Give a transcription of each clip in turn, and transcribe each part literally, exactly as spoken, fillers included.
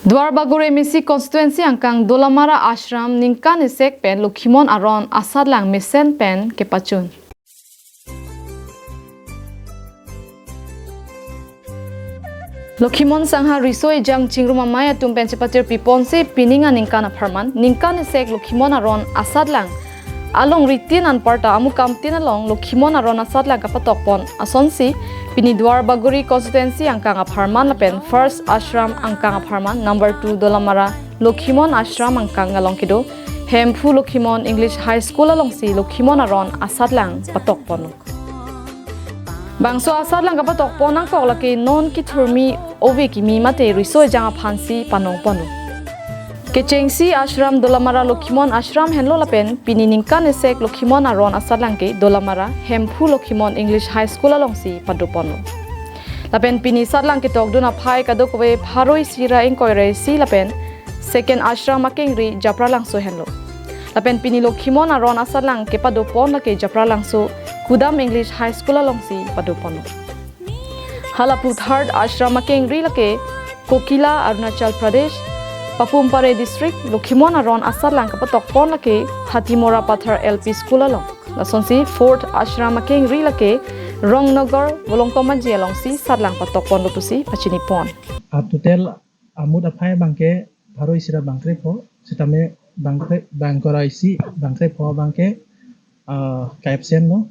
Duarbagori M A C constituency angkang Dolamara Ashram ningkan esek pen Lokhimon Aron asatlang mesen pen kepachun. Lokhimon Sangha Riso Ejang Chingrum Amei atum pen chepatir piponsi pining aningkan apharman, ningkan esek Lokhimon Aron asatlang alongri tin anparta amukam tin along Lokhimon Aron asatlang kapatokpon asonsi pini Duarbagori constituency angkang apharman lapen First Ashram angkang apharman number two Dolamara Lokhimon Ashram angkang along kedo Hemphu Lokhimon English High School alongsi Lokhimon Aron asatlang patokpon. Bangso asatlang kapatokpon angkok lake non kithurmi ove kimi mate riso ejang aphansi panongponlo. Kechengsi ashram Dolamara Lokhimon Ashram henlo lapen pini ningkan esek Lokhimon Aron asatlang ke Dolamara Hemphu Lokhimon English High School alongsi padoponlo. Lapen pini satlang ketokdun aphai kadokave pharo isi ra ingkoi ra isi lapen second ashram akengri Japralangso henlo. Lapen pini Lokhimon Aron asatlang kepadopon lake Japralangso Kudam English High School alongsi padoponlo. Halapu third ashram akengri lake Kokila, Arunachal Pradesh, Papum Pare District, Lokhimon Aron asatlang kapatokpon lake Hatimora Pathar L P School along. Lasonsi fourth ashram akengri lake Rongnagar, Volongkom Aji alongsi satlang patokponlo pusi pachinipon. A total amut aphai abangke pharo isi ra bangkrepho, sitame bangkre, bangkora isi bangkrepho abangke, ah, ka-absent lo.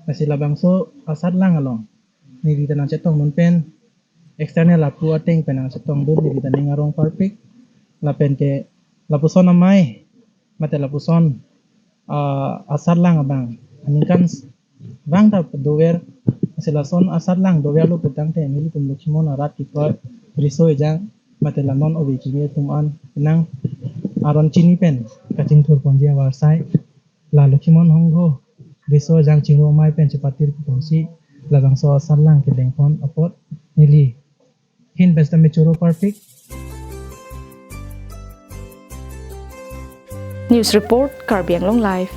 Lasi labangso asatlang along neli ta nangchetongdun pen external apu ateng pen nangchetongdun, neli ta ning arong parpik. Lapen ke lapuson amei mate lapuson, ah, asatlang abang aningkan s-, bang ta dover, lasi lason asatlang doverlo putangte nelitum Lokhimon arat kipar riso ejang mate la non ove kimi atum an nang aron chini pen kachingthurponji avarsai la Lokhimon Hongho Riso Ejang Chingrum Amei pen chepatir piponsi labangso asatlang kedengpon apot neli hin besta mechoro parpik. News report, Karbi Anglong Live.